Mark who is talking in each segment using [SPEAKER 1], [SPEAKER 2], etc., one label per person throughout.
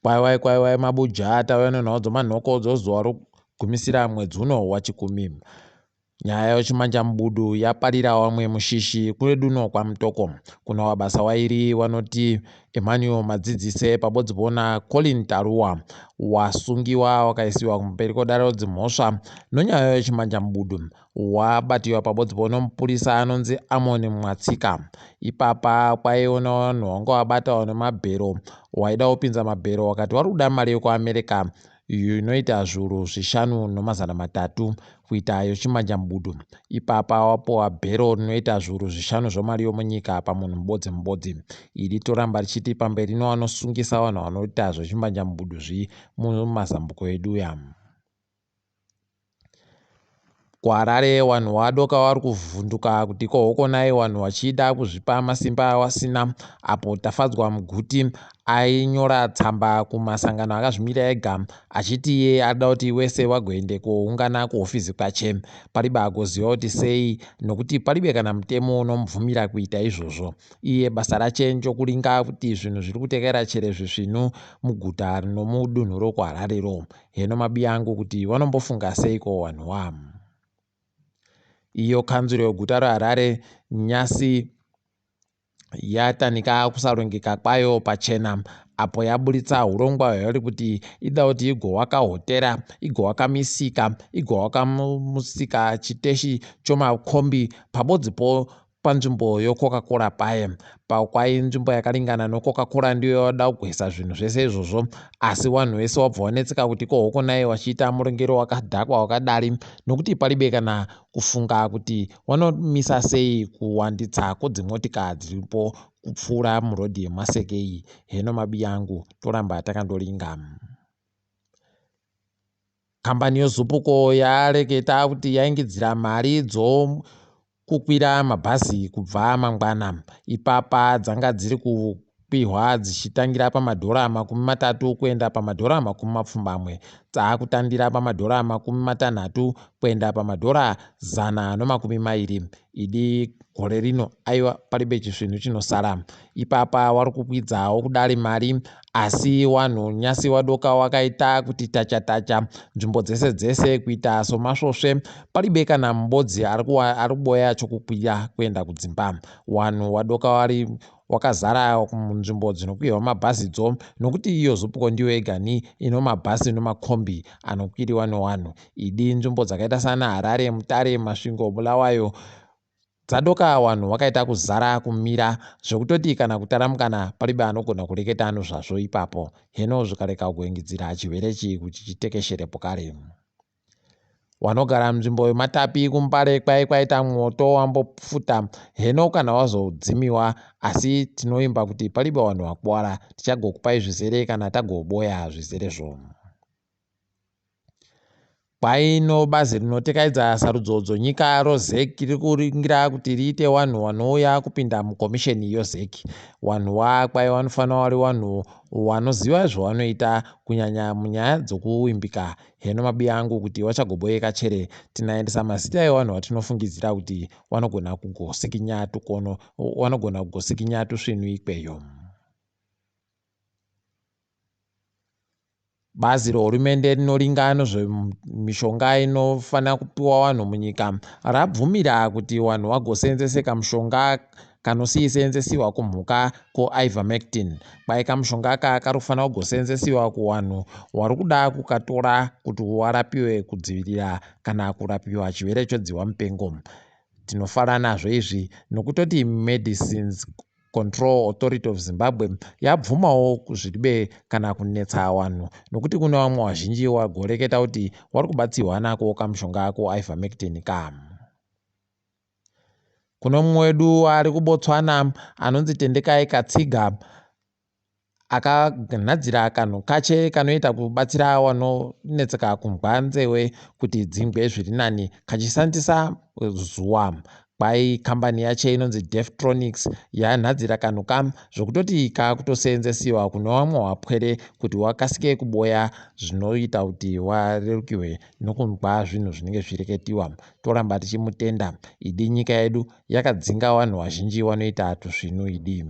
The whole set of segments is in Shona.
[SPEAKER 1] Kwaiwai kwaiwai mabuja tauya nenhau dzomanhoko dzozuva rokugumisira mwedzi uno waChikumi. Nyaya yochimanjamubudu yaparira wamwe mushishi kwedu kwaMutoko. Kuna wabasa wairi wanoti Emmanuel Madzidzise pabodzi pona Colin Taruwa wasungiwa wakaisiwa kumberi kwedare dzimhosva nonyaya yechimanjamubudu wabatiwa pabodzi pono mupurisa anonzi Amon Mwatsika. Ipapa kwaiona vanhu vanga wabatawo nemabhero waida kupinza mabhero wakati wari kuda mari yekuAmerica inoita zviuru 3 500 kuita yochimanjamubudu. Ipapa wapuwa bhero rinoita zviuru 5 zvemari yomunyika pamunhu mubodzi mubodzi. Iri toramba richiti pamberi nevanosungisa vanhu vanoita zvechimanjamubudu zvi mumazambuko edu ya. KuHarare vanhu vadoka vari kuvhunduka kuti kohokonai vanhu vachida kuzvipa masimba awasina apo Tafadzwa Muguti ainyora tsamba kumasangano akazvimira ega achiti iye arida kuti wese wagoende koungana kuhofisi kwache. Paribe agoziva kuti sei nokuti paribe kana mutemo unomubvumira kuita izvozvo. Iye basa rache njokuringa kuti zvinhu zviri kutekera chere zvisvinu muguta nomudunhu rokuHararero. Heno mabiya angu kuti vanombofunga seiko vanhu wamu. Iyo kanzuro yeguta reHarare nyasi yatanika kusarongeka kwayo pachena apo yaburitsa hurongwa hwairi kuti ida kuti igowaka hotera, igowaka misika, igowaka musika chiteshi chomakombi pabodzipo panzvimbo yeCoca-Cola paye. Pakwai nzvimbo yakaringana neCoca-Cola ndiyo yada kugwesa zvinhu zvese izvozvo, asi vanhu vese wabva wanetseka kuti kohokonai wachiita murongero wakadhakwa wakadari nokuti paribe kana kufunga kuti wanomisa sei kuwanditsa kwedzimotika dziripo kupfuura murodhi yeMaseke iyi. Heno mabiya angu toramba takandoringa. Kambani yeZupuco yareketa kuti yaingidzira mari dzokukwira mabhazi kubva mangwana. Ipapa dzanga dziri kukwihwa dzichitangira pamadhora 30 kuenda pamadhora 80, dzaakutandira pamadhora 60 kuenda pamadhora 120. Idi gore rino aiwa paribe chisvinhu chinosara. Ipapa wari kukwidzawo kudari mari asi wanhu nyasi wadoka wakaita kuti tacha tacha nzvimbo dzese dzese kuita somasvosve paribe kana mubodzi ari kuboya chokukwira kuenda kudzimba. Wanhu wadoka wari wakazara munzvimbo dzinokwirwa mabhazidzo nokuti iyo Zupuco ndiyo yegani ino mabhasi nemakombi anokwiriwa nevanhu. Idi nzvimbo dzakaita sana Harare, Mutare, Masvingo, Bulawayo dzadoka vanhu vakaita kuzara kumira zvekutoti kana kutaramukana paribe anogona kureketa nezvazvo ipapo. Heno zvikareka kuengidzira chirwere ichi kuti chitekesherepo kare. Vanogara munzvimbo yematapi kuMbare kwai kwaita mwoto wambopfuta heno kana wazodzimiwa asi tinoimba kuti paribe vanhu vakuwara tichagokupai zvizere kana tagoboya zvizerezvo. Kwaino bazi rinotekaidza sarudzo dzonyika roZEC riri kuringira kuti riite vanhu vanouya kupinda mukomisheni yoZEC. Vanhu vakwai vanofanira vari vanhu vanoziva zvavanoita kunyanya munyaya dzokuvimbika. Heno mabiya angu kuti vachagoboyeka chere tinaendesa mazita evanhu vatinofungidzira kuti vanogona kugosikinya tukono vanogona kugosikinya tusvinu ikweyo. Bazi rehurumende rinoringa nezvemishonga inofanira kupiwa vanhu munyika rabvumira kuti vanhu vagoseenzese kamushonga kanosiiseenzesiwa kumhuka koIvermectin. Kwai kamushonga aka kari kufanira kugoseenzesiwa kuvanhu vari kuda kukatora kuti warapiwe kudzivirira kana kurapiwa chirwere chodzihwa mupengo. Tinofara nazvo izvi nokutoti Medicines Control Authority of Zimbabwe yabvumawo zviribe kana kunetsa vanhu nokuti kune vamwe vazhinji vagoreketa kuti vari kubatsirwa nako kamushonga koIvermectin ka. Kune mumwe wedu ari kuBotswana anonzi Tendekai Katsiga akanhadzira kanhu kache kanoita kubatsira vanonetseka kunzwa nzeve kuti dzingwe zviri nani kachishandisa zuva. Kwai kambani yacho inonzi Deftronics yanhadzira kanhu ka zvokutoti kakutoseenzesiwa kune vamwe vapwere kuti wakasike kuboya zvinoita kuti warerukirwe nokunzwa zvinhu zvinenge zvichireketiwa. Toramba tichimutenda. Idi nyika yedu yakadzinga vanhu vazhinji vanoita tusvinu idi.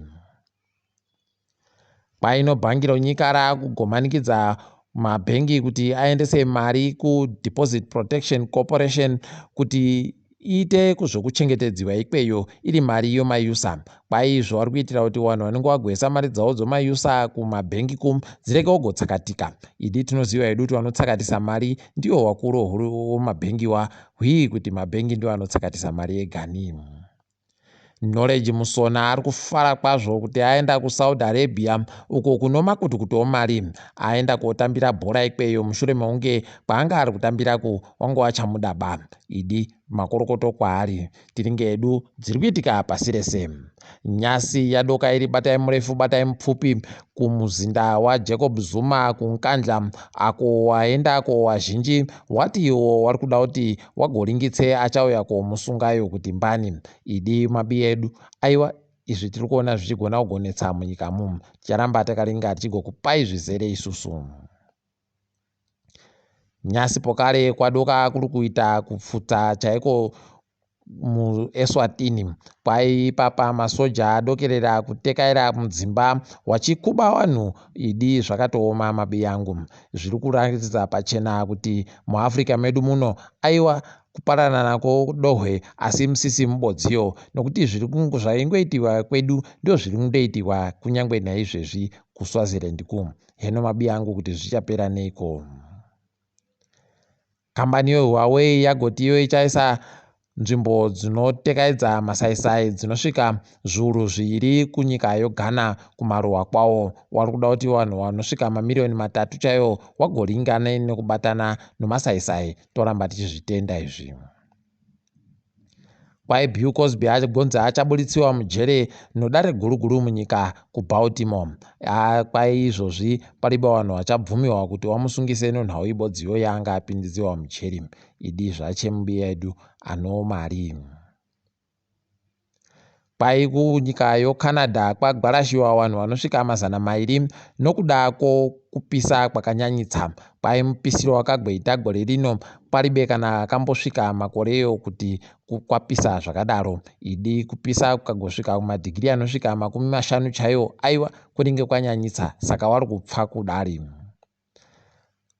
[SPEAKER 1] Kwaino bhangi ronyika raakugomanikidza mabhengi kuti aendese mari kuDeposit Protection Corporation kuti iite zvokuchengetedziwa ikweyo iri mari yomayusa. Kwaizvo vari kuitira kuti vanhu vanenge vagoisa mari dzavo dzomayusa kumabhengi kum dzirege kugotsakatika. Idi tinoziva hedu kuti vanotsakatisa mari ndiwo vakuru womabhengi wa hwii kuti mabhengi ndiwo anotsakatisa mari yegani. Knowledge Musona ari kufara kwazvo kuti aenda kuSaudi Arabia uko kuno makutukutu omari. Aenda kotambira bhora ikweyo mushure mekunge kwaanga ari kutambiraku wanga wachamuda ba. Idi makorokoto kwaari. Tiringe hedu dziri kuitika pasi rese. Nyasi yadoka iri batai murefu batai mupfupi kumuzinda waJacob Zuma kuNkandla ako waendako wazhinji wati iwo wari kuda kuti wagoringitse achauya komusungayo kuti mbani. Idi mabiya edu aiwa izvi tiri kuona zvichigona kugonetsa munyika mumu. Ticharamba takaringa tichigokupai zvizere isusu. Nyasi pokare kwadoka kuri kuita kupfuta chaiko muEswatini. Kwai ipapa masoja adokerera kutekaira mudzimba wachikuba vanhu idi zvakatooma mabiyangu. Zviri kuratidza pachena kuti muAfrica medu muno aiwa kupararana nako dohwe asi musisi mubodziyo nokuti zviri zvaingoitiwa kwedu ndozviri kundoitiwa kunyange naizvezvi kuSwaziland ku. Heno mabiyangu kuti zvichapera neiko. Kambani yeHuawei yagoti iyo ichaisa nzvimbo dzinotekaidza masaisai dzinosvika zviuru zviiri kunyika yoGhana kumaruwa kwawo. Wari kuda kuti vanhu vanosvika mamiriyoni 3 chaiwo wagoringana nekubatana nomasaisai. Toramba tichizvitenda izvi. Kwai Bill Cosby agonzi achabuditsiwa mujere nodare guru guru munyika kuBaltimore. Kwai izvozvi paribe vanhu vachabvumiwa kuti vamusungise nenhau ibodziyo yaanga apindidziwa mujeri. Idi zvachemubiya edu ano mari. Kwai kunyika yoCanada kwagwarashiwa vanhu vanosvika 200 nokuda kwokupisa kwakanyanyitsa. Kwai mupisiro wakagweita gore rino paribe kana akambosvika makoreyo kuti kwapisa zvakadaro. Idi kupisa kukagosvika kumadhigiri anosvika 50 chaiwo aiwa kunenge kwanyanyitsa saka wari kupfa kudari.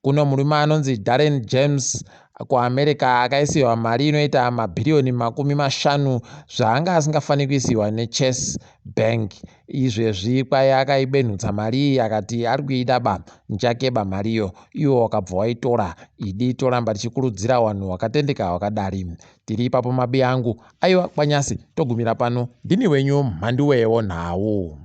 [SPEAKER 1] Kuno murume anonzi Darren James kuAmerica akaisiwa mari inoita mabhiriyoni 50 zvaanga asingafaniri kuisiwa neChase Bank. Izvezvi kwai akaibenhutsa mari iyi akati ari kuida ba njakeba mariyo iwo wakabva waitora. Idi toramba tichikurudzira vanhu vakatendeka vakadari. Tiri ipapo mabi angu aiwa kwanyasi togumira pano. Ndini wenyu Mhanduwe wonhau.